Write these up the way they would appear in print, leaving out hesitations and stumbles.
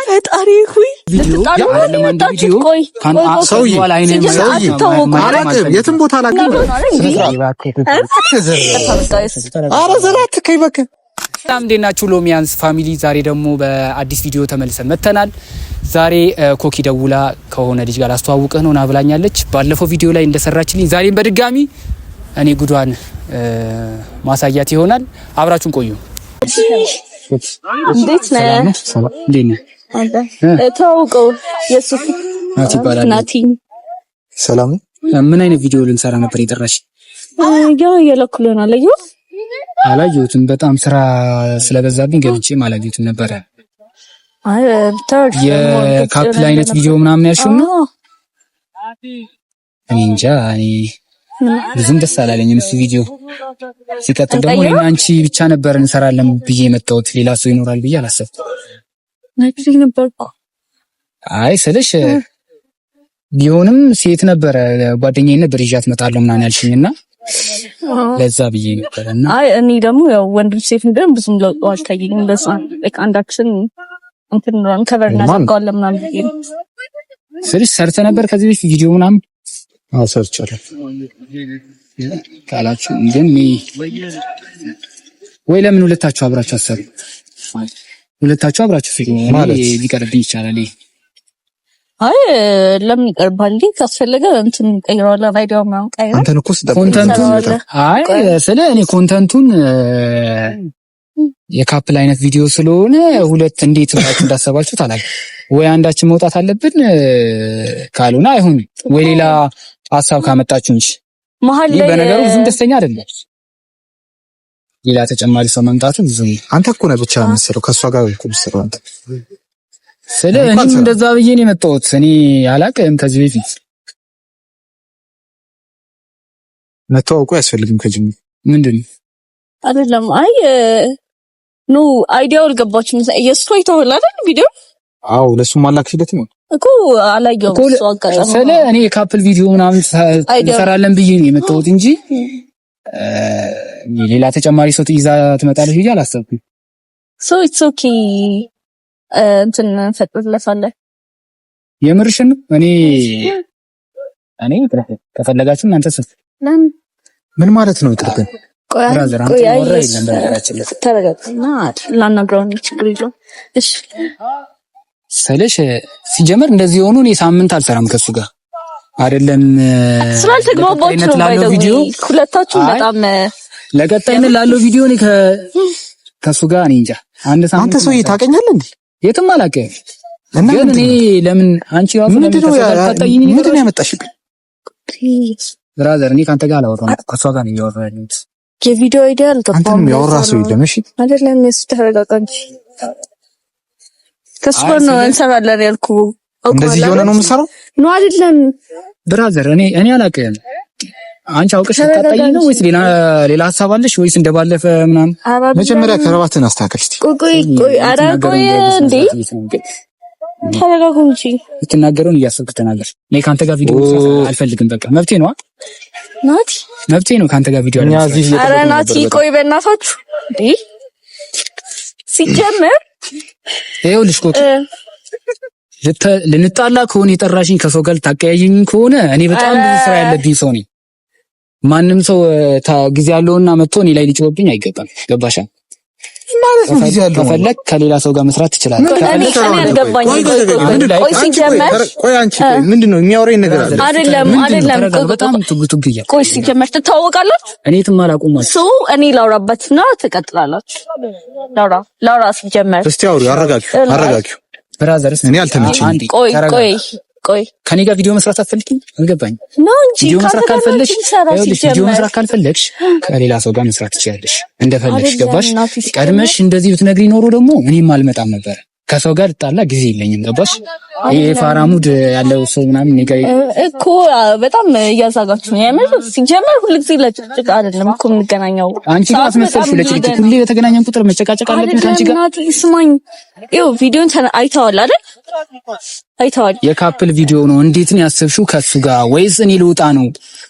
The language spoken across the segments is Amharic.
ፈጣሪ ሆይ የትም ቦታ አላውቅም። ኧረ ዘራት ከይበክ በጣም እንዴት ናችሁ ሎሚያንስ family? ዛሬ ደግሞ በአዲስ ቪዲዮ ተመልሰን መጥተናል። ዛሬ ኮኪ ደውላ ከሆነ ልጅ ጋር ላስተዋውቅህ ነው ና ብላኛለች። ባለፈው ቪዲዮ ላይ እንደሰራችልኝ ዛሬም በድጋሚ እኔ ጉዷን ማሳያት ይሆናል። አብራችሁን ቆዩ። እንዴት ነህ? እንዴት ነህ? ተዋውቀው የሱ ናቲ ይባላል። ናቲ ሰላም። ምን አይነት ቪዲዮ ልንሰራ ነበር የጠራሽ? ያው እየላኩልህ ነው። አላየሁት አላየሁትም። በጣም ስራ ስለበዛብኝ ገብቼም አላየሁትም ነበረ። አይ የ couple አይነት ቪዲዮ ምናምን ያልሽው ነው? እኔ እንጃ፣ እኔ ብዙም ደስ አላለኝም እሱ ቪዲዮ። ሲቀጥል ደግሞ እኔና አንቺ ብቻ ነበር እንሰራለን ብዬ የመጣሁት፣ ሌላ ሰው ይኖራል ብዬ አላሰብኩም። አይ ስልሽ ቢሆንም ሴት ነበረ ጓደኛዬ ነበር ይዣት እመጣለሁ ምናምን ያልሽኝ እና ለዛ ብዬ ነበር። እና አይ እኔ ደግሞ ያው ወንድም ሴት እንደም ብዙም ለውጥ አልታየኝም። ለዛ በቃ አንዳችን እንትን ነው cover እናደርገዋለን ምናምን ብዬ ነው ስልሽ። ሰርተ ነበር ከዚህ በፊት ቪዲዮ ምናምን? አዎ ሰርቻለሁ። ካላችሁ ግን ወይ ለምን ሁለታችሁ አብራችሁ አሰሩ? ሁለታችሁ አብራችሁ ስሩ ማለት ሊቀርብኝ ይቻላል። አይ ለምን ይቀርባል እንዴ? ካስፈለገ እንትን ቀይረዋለን። idea ው ምናምን ቀይረን አንተን እኮ ስጠብቅ content ኡን አይ ስለ እኔ content ኡን የ couple አይነት ቪዲዮ ስለሆነ ሁለት እንዴት ብላችሁ እንዳሰባችሁት አላውቅም። ወይ አንዳችን መውጣት አለብን፣ ካልሆነ አይሁን፣ ወይ ሌላ ሀሳብ ካመጣችሁ እንጂ መሀል ላይ በነገሩ ብዙም ደስተኛ አይደለም። ሌላ ተጨማሪ ሰው መምጣቱ ብዙም አንተ እኮ ነህ ብቻ የምትሰራው፣ ከእሷ ጋር እኮ የምትሰራው አንተ። ስለ እኔም እንደዛ ብዬ ነው የመጣሁት። እኔ አላውቅም ከዚህ በፊት መተዋወቁ አያስፈልግም ከጅምሩ። ምንድን ነው አይደለም። አይ no idea ው አልገባችም። የእሱ አይተኸዋል አይደል ቪዲዮ? አዎ ለእሱም አላክሽለትም እኮ አላየሁም። እሱ አጋጣሚ ስለ እኔ የ couple ቪዲዮ ምናምን እንሰራለን ብዬ ነው የመጣሁት እንጂ ሌላ ተጨማሪ ሰው ይዛ ትመጣለች ብዬ አላሰብኩም። So it's okay፣ እንትን እንፈጥርለታለን። የምርሽን ነው? እኔ እኔ ከፈለጋችሁ እናንተ ስፍ ለምን ምን ማለት ነው? ይቅርብን brother፣ አንተ ወራ የለም በነገራችን ላይ ተረጋግና ላናግረው፣ ችግር የለውም። እሺ ስልሽ ሲጀመር እንደዚህ የሆኑ እኔ ሳምንት አልሰራም ከሱ ጋር አይደለም። ስላልተግባባችሁ ነው ላለው ቪዲዮ ሁለታችሁም በጣም ለቀጣይነት ላለው ቪዲዮ እኔ ከሱ ጋር እኔ እንጃ አንድ ሳምንት። አንተ ሰውዬ ታውቀኛለህ እንዴ? የትም አላውቅም። ግን እኔ ለምን አንቺ ራሱ ለምን ተሰጣጣኝ? ምንድን ነው ያመጣሽብኝ? Brother፣ እኔ ካንተ ጋር አላወራሁም፣ ከሷ ጋር ነው እያወራሁ ያለሁት። የቪዲዮ idea አልገባም። አንተንም ያወራ ሰው የለም። እሺ አይደለም፣ የሱ ተረጋጋ እንጂ ከሱ ጋር ነው እንሰራለን ያልኩህ። እንደዚህ እየሆነ ነው የምሰራው? No አይደለም brother፣ እኔ አላውቅም። አንቺ አውቀሽ ልታጣይኝ ነው ወይስ ሌላ ሌላ ሀሳብ አለሽ ወይስ እንደባለፈ ምናምን? መጀመሪያ ከረባትን አስተካክል እስቲ። ቆይ ቆይ ቆይ፣ ኧረ ቆይ እንዴ ተረጋጉ እንጂ። የምትናገረውን እያሰብክ ተናገር። እኔ ከአንተ ጋር ቪዲዮ መስራት አልፈልግም። በቃ መብቴ ነው ናቲ፣ መብቴ ነው ከአንተ ጋር ቪዲዮ አልመስራት። ኧረ ናቲ ቆይ በእናታችሁ እንዴ። ሲጀመር ይኸውልሽ ኮኪ፣ ልንጣላ ከሆነ የጠራሽኝ፣ ከሰው ጋር ልታቀያየኝ ከሆነ እኔ በጣም ብዙ ስራ ያለብኝ ሰው ነኝ። ማንም ሰው ጊዜ ያለውና መጥቶ እኔ ላይ ሊጮህብኝ አይገባም። ገባሻ? ማለት ነው ጊዜ ያለው ከፈለግ ከሌላ ሰው ጋር መስራት ትችላለህ። እኔ አልገባኝም። ቆይ ሲጀመር ቆይ አንቺ ቆይ ምንድን ነው የሚያወራኝ ነገር አለ? አይደለም አይደለም፣ በጣም ቱግ ቱግ እያልኩ። ቆይ ሲጀመር ትተዋወቃላችሁ? እኔ የትም አላውቅም። So እኔ ላውራበትና ትቀጥላላችሁ። ላውራ ላውራ ሲጀመር እስቲ አውሪ፣ አረጋጊው አረጋጊው። Brother፣ እኔ አልተመቸኝም። ቆይ ቆይ ቆይ ከኔ ጋር ቪዲዮ መስራት አትፈልጊም? አልገባኝም። ነው እንጂ ቪዲዮ መስራት ካልፈለግሽ፣ ይኸውልሽ ቪዲዮ መስራት ካልፈለግሽ ከሌላ ሰው ጋር መስራት ትችያለሽ እንደፈለግሽ። ገባሽ? ቀድመሽ እንደዚህ ብትነግሪ ኖሮ ደግሞ እኔም አልመጣም ነበር። ከሰው ጋር ልጣላ ጊዜ የለኝም። ገባሽ? ይሄ ፋራ mood ያለው ሰው ምናምን እኔ ጋር እኮ በጣም እያዛጋችሁ ነው። የምር ሲጀመር ሁልጊዜ ለጭቅጭቅ አይደለም እኮ የምንገናኘው። አንቺ ጋር አስመሰልሽው ለጭቅጭቅ። ሁሌ በተገናኘን ቁጥር መጨቃጨቅ አለብን ከአንቺ ጋር? ናቲ ስማኝ፣ ይኸው ቪዲዮን አይተዋል አይደል? አይተዋል። የ couple ቪዲዮ ነው። እንዴት ነው ያሰብሽው? ከሱ ጋር ወይስ እኔ ልውጣ ነው?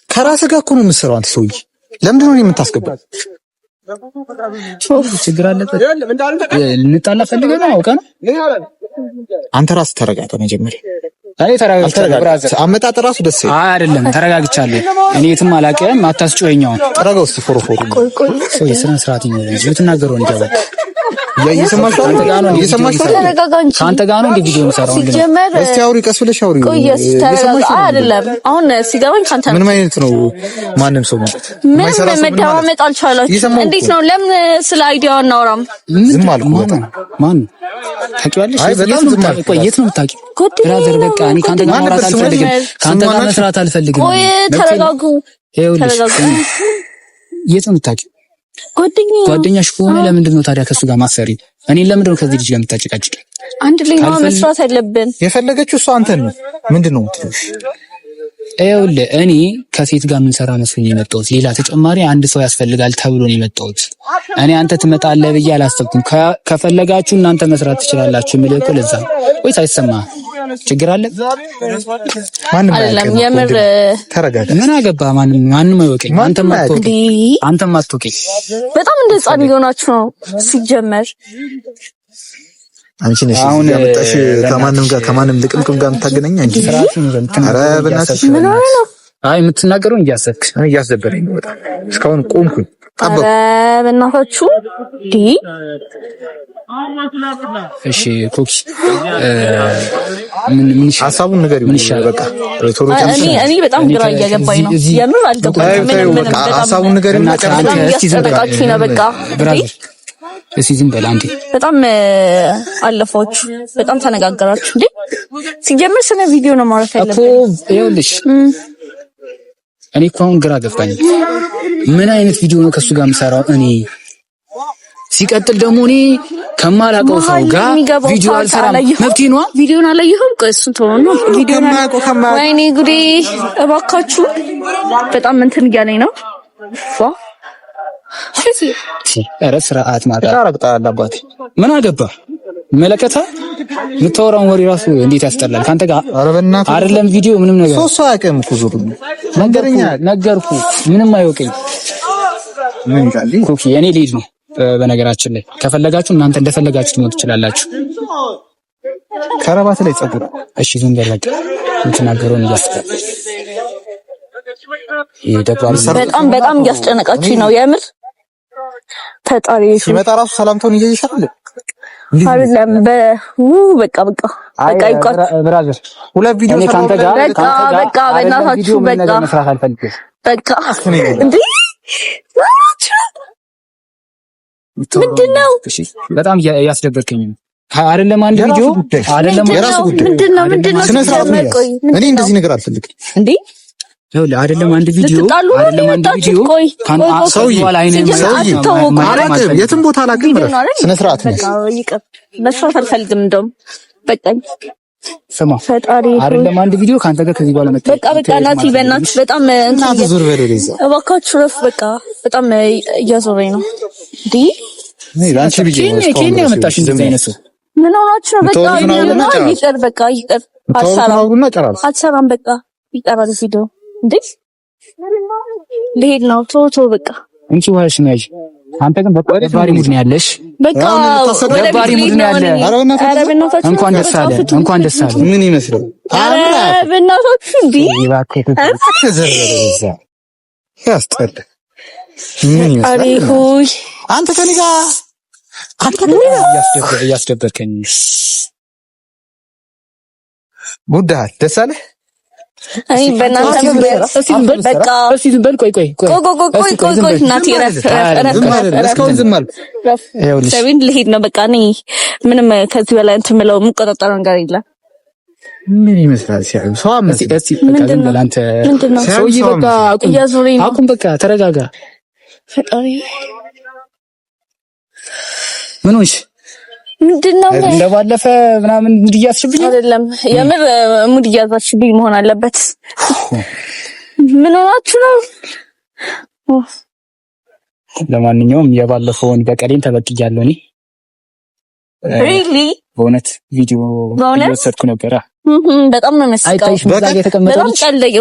ከራስህ ጋር እኮ ነው የምትሰራው አንተ ሰውዬ። ለምንድን ነው እኔን የምታስገባው? ችግር አለበት። ልንጣላ ፈልገህ ነው አውቀህ ነው። አንተ ራስህ ተረጋጋ መጀመሪያ። እኔ ተረጋግቻለሁ brother። አመጣጥ ራሱ ደስ ይላል። አይ አይደለም፣ ተረጋግቻለሁ። እኔ የትም አላውቅም። አታስጮኸኝ። አሁን ተረጋው እስኪ ፎርፎር ሰው የስነ ስርዓት ይኖረኝ የምትናገረውን እንዲያውቅ እየሰማሽ አይደል? እየሰማሽ አይደል? ተረጋጋ እንጂ። ከአንተ ጋር ነው እንደ ቪዲዮ የምሰራው። ሲጀመር እስቲ አውሪ፣ ቀስ ብለሽ አውሪ። ቆይ ተረጋጋ። አይደለም አሁን ሲገባኝ ከአንተ ምንም አይነት ነው ማንም ሰው ማለት ምንም መደማመጥ አልቻላችሁም። እንዴት ነው? ለምን ስለ idea ው አናወራም? ዝም አልኩ። በጣም ማን ታውቂዋለሽ? አይ በጣም ዝም አልኩ። ቆይ የት ነው የምታውቂው? brother በቃ እኔ ከአንተ ጋር ማውራት አልፈልግም። ከአንተ ጋር መስራት አልፈልግም። ቆይ ተረጋጉ። ይኸውልሽ የት ነው የምታውቂው? ጓደኛሽ ከሆነ ለምንድን ነው ታዲያ ከሱ ጋር ማሰሪ? እኔ ለምንድን ነው ከዚህ ልጅ ጋር የምታጨቃጭቂ? አንድ ላይ ነው መስራት ያለብን። የፈለገችው እሷ አንተን ነው። ምንድን ነው የምትለው? ይኸውልህ እኔ ከሴት ጋር የምንሰራ መስሎኝ የመጣሁት ሌላ ተጨማሪ አንድ ሰው ያስፈልጋል ተብሎ ነው የመጣሁት። እኔ አንተ ትመጣለህ ብዬ አላሰብኩም። ከፈለጋችሁ እናንተ መስራት ትችላላችሁ የሚለው እኮ ለዛ ነው። ወይስ አይሰማህም? ችግር አለ? ማንም አይደለም። የምር ተረጋጋ። ምን አገባ? ማንም ማንም አይወቀኝ። አንተም አትወቀኝ፣ አንተም አትወቀኝ። በጣም እንደ ሕፃን እየሆናችሁ ነው ሲጀመር። አንቺ ነሽ ያመጣሽ። ከማንም ጋር ከማንም ልቅምቅም ጋር የምታገናኝ አንቺ። ኧረ በእናትሽ ምን ሆነ ነው? አይ የምትናገረውን እያሰብክ እኔ እያስደበረኝ ነው በጣም እስካሁን ቆምኩኝ። ኧረ በእናታችሁ ዲ እሺ ኮኪ ምን ምን ሀሳቡን ንገሪው። ምን ይሻላል? በቃ ቶሎ እኔ እኔ በጣም ግራ እየገባኝ ነው። የምር አልገባኝም። ምንም ምንም በጣም ሀሳቡን ንገሪው። በጣም እያስጨነቃችሁኝ ነው። በቃ brother እስኪ ዝም በል አንዴ። በጣም አለፋችሁ፣ በጣም ተነጋገራችሁ እንዴ። ሲጀምር ስለ ቪዲዮ ነው ማውራት እኮ ያለብን። ይኸውልሽ እኔ እኮ አሁን ግራ ገባኝ። ምን አይነት ቪዲዮ ነው ከሱ ጋር የምሰራው እኔ? ሲቀጥል ደግሞ እኔ ከማላውቀው ሰው ጋር የሚገባው ቪዲዮ part አልሰራም። አላየሁም። መብቴ ነዋ። ቪዲዮን አላየሁም። ቆይ እሱን ተወው ነው ቪዲዮን ከማያውቀው ወይኔ ጉዴ! እባካችሁ በጣም እንትን እያለኝ ነው። ዋ ኧረ ስርዓት ማጣት። ያረግጣል አባቴ። ምን አገባ መለከታ የምታወራውን ወሬ ራሱ እንዴት ያስጠላል። ከአንተ ጋር ኧረ በእናትህ አይደለም ቪዲዮ ምንም ነገር ሶስት ሰው አያውቅም እኮ ዙሩ ነገርኩ ነገርኩ። ምንም አይወቀኝ። ምን ይላል? ኮኪ የኔ ልሂድ ነው። በነገራችን ላይ ከፈለጋችሁ እናንተ እንደፈለጋችሁ ትሞት ትችላላችሁ። ከረባት ላይ ጸጉር እሺ ዝም በል በቃ። የምትናገረውን እያስጠላል። ይሄ ደባሪ በጣም በጣም እያስጨነቃችሁኝ ነው የምር። ፈጣሪ ሲመጣ ራሱ ሰላምታውን እያየሽ አይደል? አይደለም በው በቃ በቃ በቃ ይቋጭ። brother ሁለት ቪዲዮ እኔ ካንተ ጋር በቃ በቃ በእናታችሁ ቪዲዮ ምን በቃ ነገር መስራት አልፈልግም። በቃ እንዴ ምንድን ነው? እሺ በጣም እያስደበርከኝ ነው። አይደለም አንድ የራሱ ቪዲዮ ጉዳይ። አይደለም የራሱ ጉዳይ። ምንድን ነው ምንድን ነው? ስነ ስርዓት ነው። ሲጀመር ቆይ እኔ እንደዚህ ነገር አልፈልግም። እንዴ ይኸውልህ አይደለም አንድ ቪዲዮ ልትጣሉ ነው አይደለም አንድ የመጣችሁት? ቪዲዮ ቆይ ካን- ቆይ ቆይ ሰውዬ፣ በኋላ አይኔን ሲጀመር ማየት አትተዋወቁም። ማየት አላውቅም፣ አልፈልግም። የትም ቦታ አላውቅም። ቪዲዮ ነው አይደል? ስነ ስርዓት ነው። በቃ ይቅር፣ መስራት አልፈልግም። እንደውም በቃኝ። ስማ ፈጣሪ አይደለም አንድ ቪዲዮ ከአንተ ጋር ከዚህ በኋላ መጣ በቃ በቃ ናቲ፣ በእናትህ በጣም እንትን እናትህ ዞር በል ወደዛ። እባካችሁ ረፍ። በቃ በጣም እያዞረኝ ነው። እንዴ እኔ ለአንቺ ብዬ ነው እስካሁን ኬንያ ድረስ መጣሽ እንደዚህ አይነት ሰው ምን ሆናችሁ ነው? በቃ የምታወሩትን አውሩና ይቅር፣ ጨራርሱ። ይቅር፣ በቃ ይቅር። የምታወሩትን አልሰራም አውሩና ጨራርሱ። አልሰራም። በቃ ይቀራል ቪዲዮ። እንዴ ልሄድ ነው። ቶሎ ቶሎ በቃ እንቺ ውሃሽን ያዥ። አንተ ግን በቃ ደባሪ mood ነው ያለሽ። በቃ አሁን ልታሰድብ ወደ ደባሪ ቤት mood ልሄድ ነው ነው ያለ። እኔ። ኧረ በእናትህ ኧረ በእናታችሁ እንኳን ደስ አለ፣ ፍቱ፣ እንኳን ደስ አለ። ምን ይመስላል? ኧረ በእናታችሁ እንዴ እባክህ ተዘረረ እዛ ያስጠላ። ምን ፈጣሪ ይመስላል? ሆይ አንተ ከኔ ጋር አንተ ከኔ ጋር እያስደበርከኝ ጉዳህ ደስ አለህ? እኔ በእናንተ በቃ እስኪ ዝም በል። ቆይ ቆይ ቆይ ቆይ ቆይ ቆይ ቆይ ቆይ ናቲ ረፍ ረፍ ዝም አልልም። እስካሁን ዝም አልኩ። ረፍ ይኸውልሽ ሰቢን ልሄድ ነው። በቃ እኔ ምንም ከዚህ በላይ እንትን የምለው የምቆጣጠረው ነገር የለም። ምን ይመስላል ሲያዩ ሰው አመስል እስኪ በቃ ዝም በል አንተ ምንድን ነው ሰውዬ። በቃ አቁም እያዞረኝ ነው። አቁም፣ በቃ ተረጋጋ። ፈጣሪ ምን ሆንሽ? ምንድን ነው እንደባለፈ ምናምን mood እያዝሽብኝ አይደለም፣ የምር mood እያዛችብኝ መሆን አለበት። ምን ሆናችሁ ነው? ለማንኛውም የባለፈውን በቀሌን ተበቅያለሁ እኔ really በእውነት ቪዲዮ በእውነት? እየወሰድኩ ነበረ። በጣም ነው የሚያስቀው። አይታይሽም? እዛ ጋር የተቀመጠው በጣም ልጅ ቀለየ።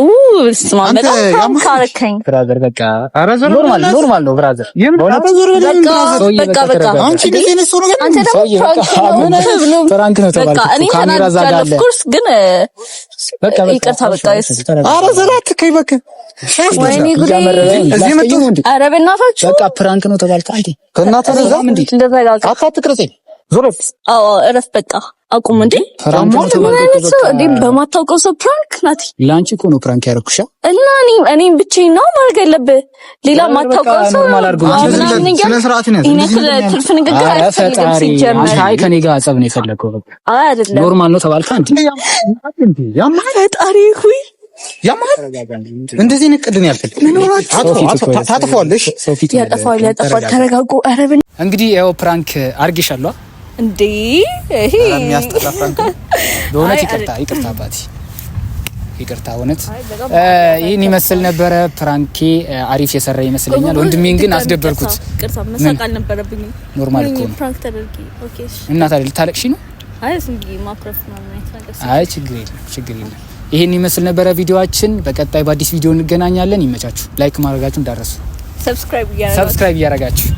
ስማ አንተ በጣም prank ያማል። አደረከኝ። Brother በቃ ኧረ ዞር Normal normal ነው brother። ኧረ ዞር በል በቃ ሰውዬ በቃ በቃ በቃ ተረጋጋ። አንቺ እንደዚህ አይነት ሰው ነው ግን አንተ ደግሞ ሰውዬ በቃ Prank ነው Prank ነው በቃ ተባልኩ። እኔ ካሜራ እዛ ጋር ተናድጃለሁ። አለ። Of course ግን በቃ በቃ ይቅርታ በቃ ተረጋጋ። ኧረ ዞር አትከኝ እባክህ። ወይኔ ጉዴ። እያመረረ ነው። እዚህ መጥቶ ላስቀይመው እንዴ? ኧረ በእናታችሁ በቃ prank ነው ተባልክ። አንተ ከእናትህ ወደዛ እንዴ? ልረጋጋ። አታትቅረጸኝ። ዞር በል። አዎ እረፍ፣ በቃ አቁም። እንዴ Prank ነው ምን ተባልክ አይነት እኮ ሰው በቃ። እንዴ! በማታውቀው ሰው prank ናቲ። ለአንቺ እኮ ነው prank ያደረኩሽ። እና እኔ ብቻዬን ነው ማድረግ ያለብህ። ሌላ በቃ ማታውቀው ሰው Normal አድርጎ አዎ፣ እንጂ ምናምን ስነ እያልክ ስርዓትን ያዝ። ይሄን እንደዚህ ያክል ነገር ትርፍ ንግግር ኧረ አያስፈልግም ፈጣሪ ሲጀመር። አንተ አይ ከኔ ጋር ጸብ ነው የፈለገው። በቃ አይ አይደለም። Normal ነው ተባልክ። አንተ ያማል ፈጣሪ ሆይ ያማል። እንደዚህ አይነት ቀልድ ነው ያልፈልግም። ታጥፈዋለሽ። ሰው ፊት ነው ያጠፋል ያለው። ያጠፋል። ተረጋጉ። ኧረ እንግዲህ ያው prank አርጌሻለሁ። እንዴ ይሄ የሚያስጠላ prank ነው። በእውነት አይ፣ ይቅርታ ይቅርታ አባቴ ይቅርታ። እውነት አይ፣ በጣም ይህን ይመስል ነበረ prank ኤ። አሪፍ የሰራ ይመስለኛል። ወንድሜን ግን አስደበርኩት። ይቅርታ መሳቅ አልነበረብኝም። Normal እኮ ነው። Prank ተደርጊ። Okay እሺ። እና ታዲያ ልታለቅሺ ነው? አይ ዝም ብዬ ማኩረፍ ምናምን አይነት ነገር አይ ችግር የለም ችግር የለም። ይህን ይመስል ነበረ ቪዲዮአችን። በቀጣይ በአዲስ ቪዲዮ እንገናኛለን። ይመቻችሁ። Like ማድረጋችሁ እንዳትረሱ፣ Subscribe እያደረጋችሁ Subscribe እያደረጋችሁ።